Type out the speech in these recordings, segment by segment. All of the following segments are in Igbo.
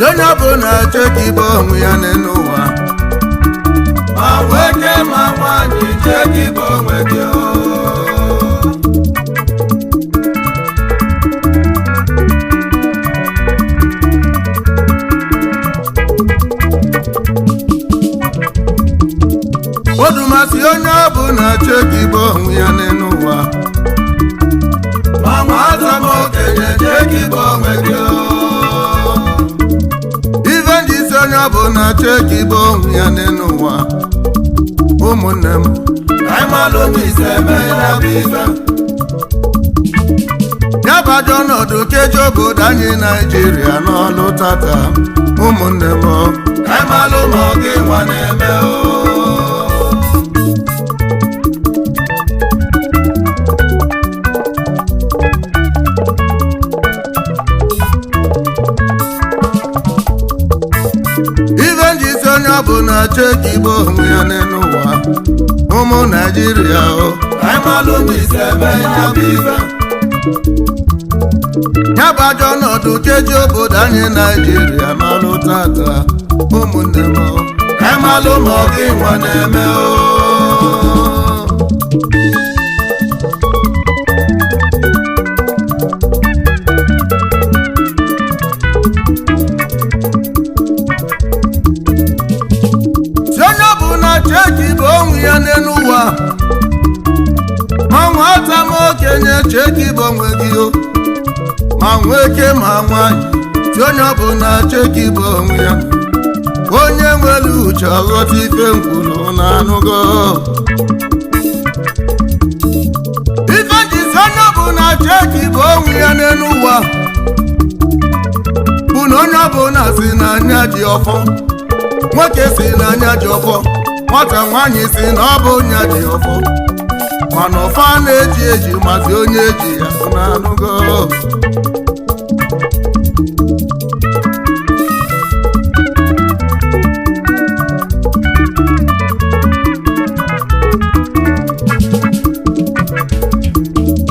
Onye ọbụla chekibe onwe ya n'elu ụwa, ma nwoke ma nwaanyị, chekibe onwe gị o. Odumasị, onye ọbụla chekibe onwe ya n'elu ụwa, ma nwata ma okenye, chekibe onwe gị o. Ife ndị isi, onye ọbụla chekibe onwe ya n'elu ụwa, ụmụnne m, ka anyị malụ na ise eme ya bụ ife. Ya bajọ ọnọdụ keji obodo anyị Naijiria n'ọlụ tata, ụmụnne m, ka anyị malụ ma ọ gị nwa na-eme o. Ife ndị isi, onye ọbụla chekibe onwe ya n'elu ụwa, ụmụ Naijiria o. Ka anyị malụ na ise eme ya bụ ife. Ya bụ ajọ ọnọdụ keji obodo anyị Naijiria n'ọlụ tata, ụmụnne m, ka anyị malụ ma ọ gị nwa na-eme o. Si onye ọbụla chekibe onwe ya n'elu ụwa, ma nwata ma okenye, chekibe onwe gị o, ma nwoke ma nwanyị. Si onye ọbụla chekibe onwe ya. Onye nwere uche ọghọta ife nkwuru na anụgo ife ji. Si onye ọbụla chekibe onwe ya n'elu ụwa bụ na onye ọbụla si n'anya ji ọfọ. Nwoke si n'anya ji ọfọ, nwata nwaanyị si na ọ bụ nya ji ọfọ, mana ọfọ a na-eji eji mazi onye eji ya na anụgo.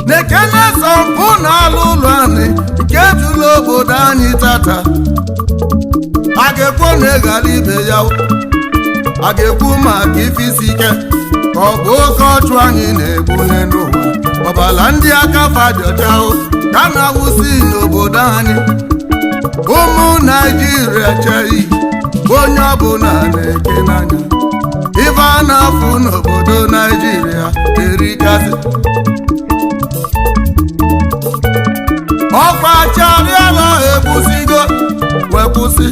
Na-ekene sọmpụ na-alụ ụlọ anyị nke jụrụ obodo anyị tata. A ga-ekwu na ịghara ibe ya, a ga-ekwu maka ife isi ike, ka ọ bụ oke ọchụ anyị na-egbu n'elu ụwa. Ọbala ndị aka fadị ọcha ka na-awụsi n'obodo anyị. Ụmụ Naijiria, cheghị onye ọbụla na-eke n'anya ife a na-afụ n'obodo Naijiria erikasị. Ọkwa charịala egbusigo wee kwụsị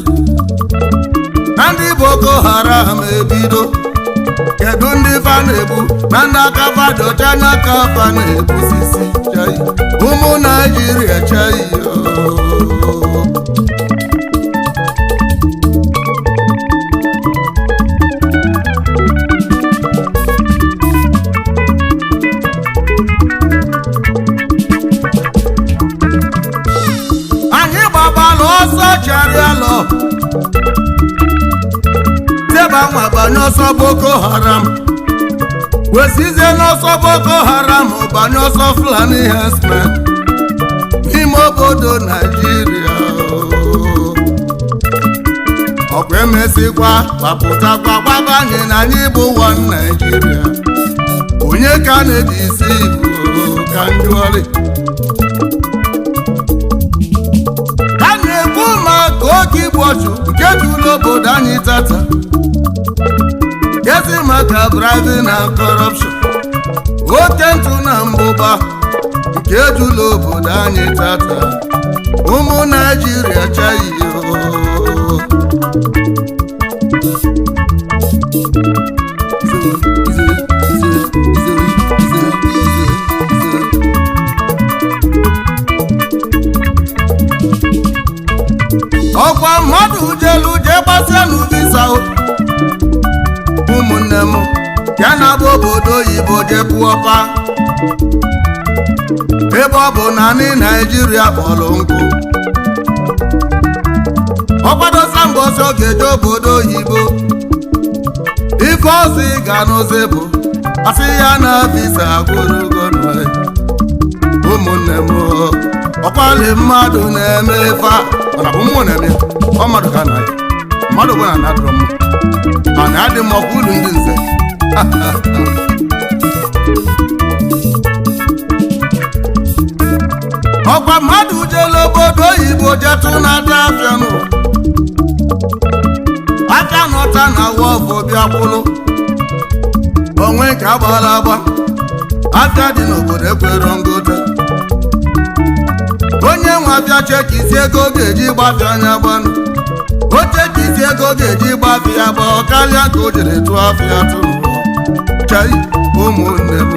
na ndị Boko Haram ebido. Kedu ndị fa na-egbu na ndị aka fa dị ọcha n'aka fa na-egbusisi? Chai, ụmụ Naijiria, chai ooo. Anyị gbabala ọsọ charialọ teba nwa banye ọsọ Boko Haram, wesizie n'ọsọ Boko Haram banye ọsọ Fulani herdsmen n'ime obodo Naijiria. Ọkwa emesịkwa gbapụtakwa gbaba anyị na anyị bụ one Naijiria. Onye ka na-eji isi Igbo ka njụọrị a na-ekwu maka oke igbu ọchụ nke jụrụ obodo anyị tata, gezi maka bribery na corruption, oke ntụ na mbụba nke jụrụ obodo anyị tata. Ụmụ Naijiria, chayo. Ọkwa mmadụ jelu jee gbasịa visa, ụmụnne m, Ya na-abụ obodo oyibo jepụọ pa, ebe ọ bụ na ndị Naijiria kpọrọ nkụ. Ọ kwadosa mbọsị ọ ga-eje obodo oyibo, ife ọzọ ị ga-anụzi bụ asị ya na visa agwụrụgo. Ụmụnne m, ọkwali mmadụ na-eme ife a, mana bụ mmụọ na-eme ọ mmadụ ka na ya mmadụ bụ na anadụrọ mma, mana adị m ọkwa ulu ndị nze. Ọkwa mmadụ jere obodo oyibo jetụ na-ata afịa nụ aka nọta na wọfụ bịa kwụlụ onwe nke agbara agba. Afịa dị n'obodo ekwero ngote. Onye nwe afịa chekisi ego ga-eji gbafịa anya gbanụ o, chekisi ego ga-eji gbafịa gba ọ karịa ka o jere tụọ afịa tụrụ. Chai, ụmụnne m,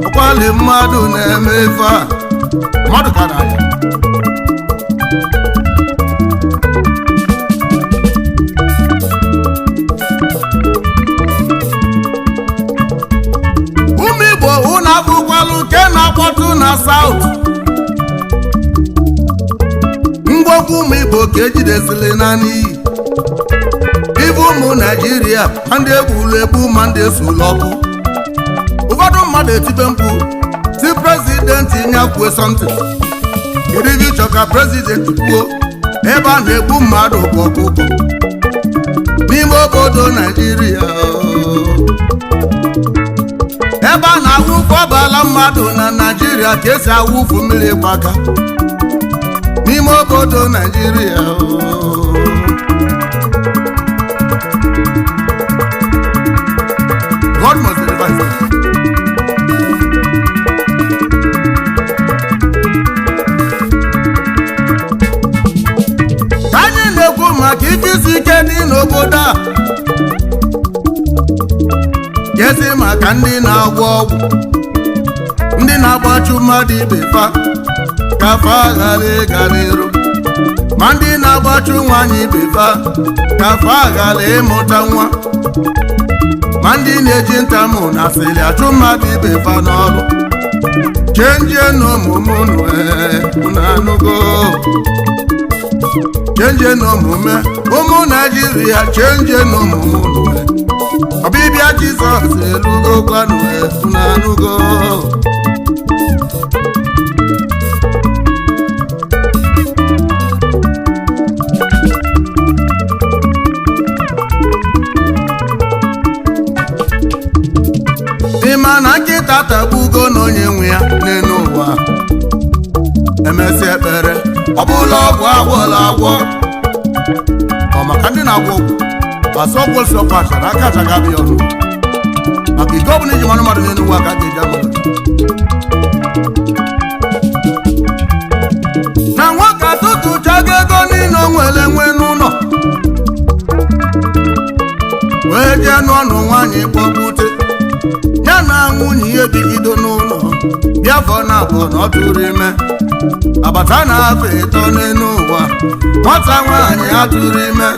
ọkwali mmadụ na-eme ife a, mmadụ ka na ya. Ụmụ Igbo, unu abụkwalụ nke na-akpọtụ na South. Ngwongwo ụmụ Igbo ka ejidesili na n'iyi. Ibe ụmụ Naijiria, ma ndị egburu egbu, ma ndị esulu ọkụ. Ụfọdụ mmadụ etibe mkpu si president ya kwuo something. Kedu ibe ịchọ ka president kwuo ebe a na-egbu mmadụ bụ ọkụkọ n'ime obodo Naijiria, ebe a na-awụfu ọbala mmadụ na Naijiria ka esi awụfu mmiri gbaka n'ime obodo Naijiria? God must deliver his people. Ka anyị na-ekwu maka ife isi ike dị n'obodo a, kezi maka ndị na-agwọ ọgwụ, ndị na-agbachu mmadụ ibe fa ka fa ghara ịga n'iru, ma ndị na-agbachu nwaanyị ibe fa ka fa ghara ịmụta nwa, ma ndị na-eji ntamụ na asịrị achụ mmadụ ibe fa n'ọrụ. Chenjie n'omume unu, unu anụgo? Chenjie n'omume, ụmụ Naijiria, chenjie n'omume unu. Ọbịbịa Jizọs erugo kwanụ, unu anụgo? Ị ma na nkịta tagbugo na onye nwe ya n'elu ụwa? Emesi ekpere, ọ bụla ọgwụ agwọla agwọ. Ọ maka ndị na-agwọ ọgwụ gbasa ọgwụ ose ọkwa achara aka acha ga-abịa ọnụ, maka ike ọ bụla iji mmanụ mmadụ n'elu ụwa ka a ga-eji ama na nwoke atụtụchago ego niile o nwere nwe n'ụlọ wee jee n'ọnụ nwaanyị kpọgbute ya na nwunye ya ebigido n'ụlọ bịafọ na abụọ na ọ tụrụ ime. Agbata na afọ 3 n'elu ụwa, nwata nwaanyị atụrụ ime.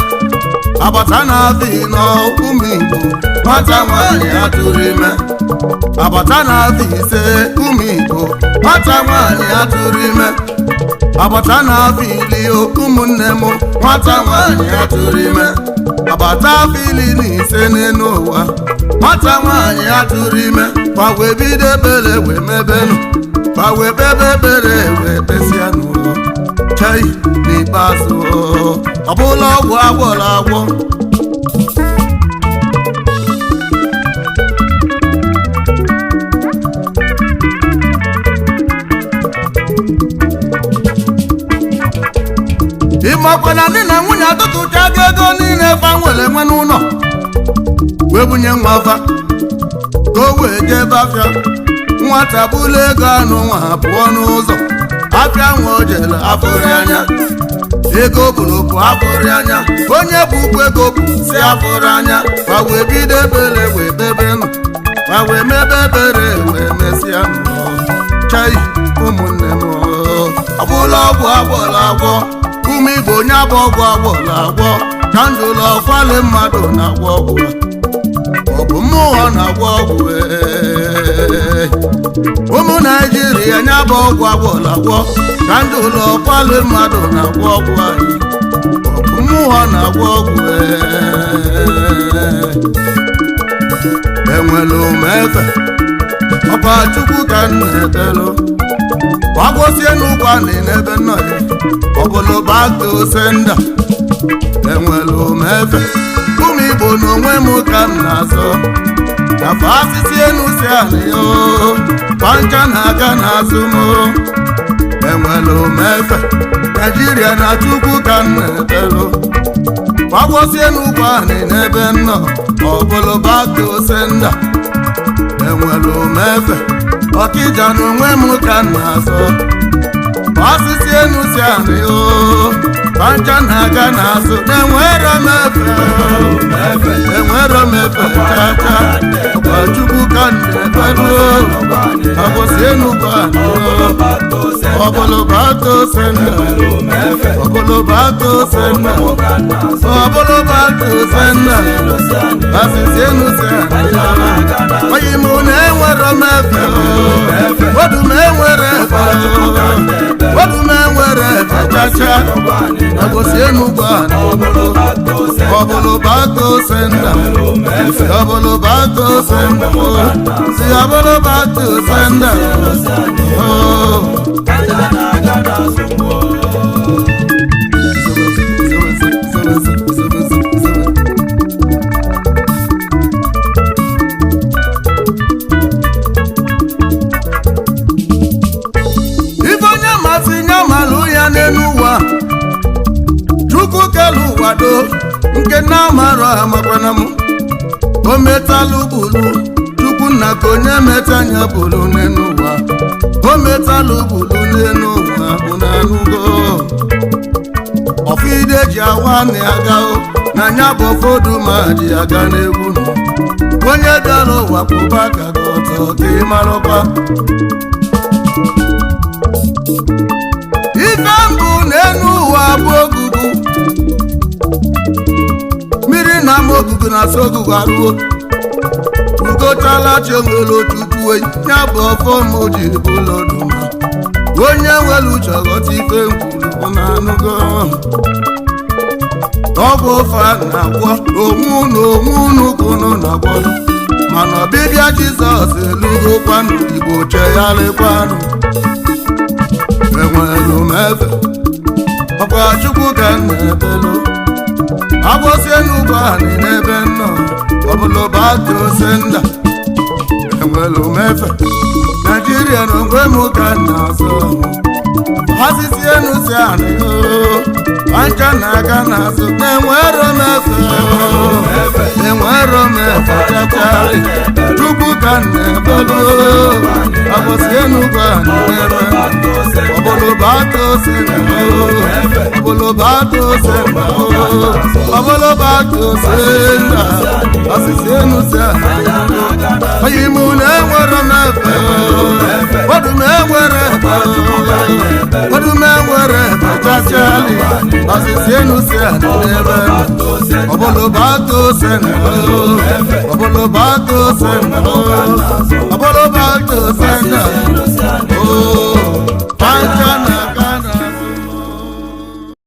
Agbata na afọ 4, ụmụ Igbo, nwata nwaanyị atụrụ ime. Agbata na afọ 5, ụmụ Igbo, nwata nwaanyị atụrụ ime. Agbata na afọ 10, ụmụnne m, nwata nwaanyị atụrụ ime. Agbata afọ 15 n'elu ụwa, nwata nwaanyị atụrụ ime. Fa wee bido ebere wee mebenụ, fa wee kpebe ekpere wee kpesịa n'ụlọ. Chei, n'ikpeazụ ọ bụla ọgwụ agwọrọ agwọ. Ịmakwa na ndị na nwunye atụtụchago ego niile fa nwere nwe n'ụlọ wee bunye nwa fa ka o wee jebe afịa. Nwata bụla ego anụ nwa pụọ n'ụzọ afịa nwa, o jere afụrị anya ego bụrụ afụrị anya. Onye bụ ụkwụ ego bụ si afụrị anya. Ma wee bido ebere wee bebe nụ, ma wee mebe ebere wee mesịa nụ. Chai, ụmụnne m, ọ bụla ọgwụ agwọla agwọ. Ụmụ Igbo, onye abụ ọgwụ agwọla agwọ ka ndụlọ ọkwali mmadụ na-agwọ ọgwụ. Ọ Ọ bụ mmụọ na-agwọ ọgwụ ee. Ụmụ Naijiria, nya bụ ọgwụ agwọla agwọ ka ndị ụlọ ọkwalụ mmadụ na-agwọ ọgwụ anyị. Ọ bụ mmụọ na-agwọ ọgwụ ee. Enwere m efe, ọkwa Chukwu ka m na-ebelụ, gbagwosie n'ụgwọ anị n'ebe nọ ya ọbụlụ back to sender. Enwere m efe, ụmụ Igbo, n'onwe m ka m na-azọ kafa asịsị enu si anị o pancha na-aga n'azụ m. Enwere m efe, Naijiria na Chukwu ka m na-ebelụ, gbagwosie n'ụgwọ anị n'ebe nnọ ọbụlụ back to sender. Enwere m efe, Ọkịja na onwe m ka m na-azọ, osisi enu si anị o pancha na-aga n'azụ. Na-enwere m efe, enwere m efe chacha, ọkwa Chukwu ka m na-ebelu, agbụsị enu bụ anị ọbụlụ back to sender, ọbụlụ back to sender, ọbụlụ back to sender, asịsị enu si anị oyi mụ na enwere m efe, odu m enwere efe, odu m enwere efe chacha, agbụsị enu bụ anị ọbụlụ back to sender, ọbụlụ back to sender, si ọbụlụ back to sender oh. Ife onye masị nye malụ ya n'elu ụwa, Chukwu kelu ụwa do nke na amarọ amakwana m o metalụ bulu Chukwu nna ka onye meta anya bulu n'elu ụwa, o metalụ bulu n'elu ụwa bụ na anụgo ọfide ji awa na aga na anya bụ ụfọdụ ma ji aga n'egwu nọ. Onye bịara ụwa kwụba ka gị ọtọ ka ị marụkwa ife mbụ n'elu ụwa bụ ogugu mmiri na ama ogugu na-asa ogugu arụo ugochala chi onwere otupu ya bụ ọfọ m ji bụlọdụma. Onye nwere uche ghọta ife nkwuru na anụgo ọgwụ ofe a na-agwọ onwe unu, onwe unu kunu na-agwọ, mana ọbịbịa Jizọs elugokwanụ. Igbo, chegharịkwanụ. Enwere m efe, ọkwa Chukwu ka m na-ebelu, agbụsị n'ugbo anị n'ebe nnọ ọbụlụ back to sender. Enwere m efe, Naijiria na onwe m ka m na-azọ, asịsị enu si anị pancha na-aga n'azụ. Na-enwere m efe, enwere m efe chacha, Chukwu ka m na-ebelu, agbụsị enugwu anị n'ebe ọbụlụ back to sender, ọbụlụ back to sender, ọbụlụ back to sender, asịsị enu si anị oyi mụ na enwere m efe, ọdụ m enwere efe, ọdụ m enwere efe chachali, asịsị enu si anị n'ebe ọbụlụ back to sender, ọbụlụ back to sender, ọbụlụ back to sender oh.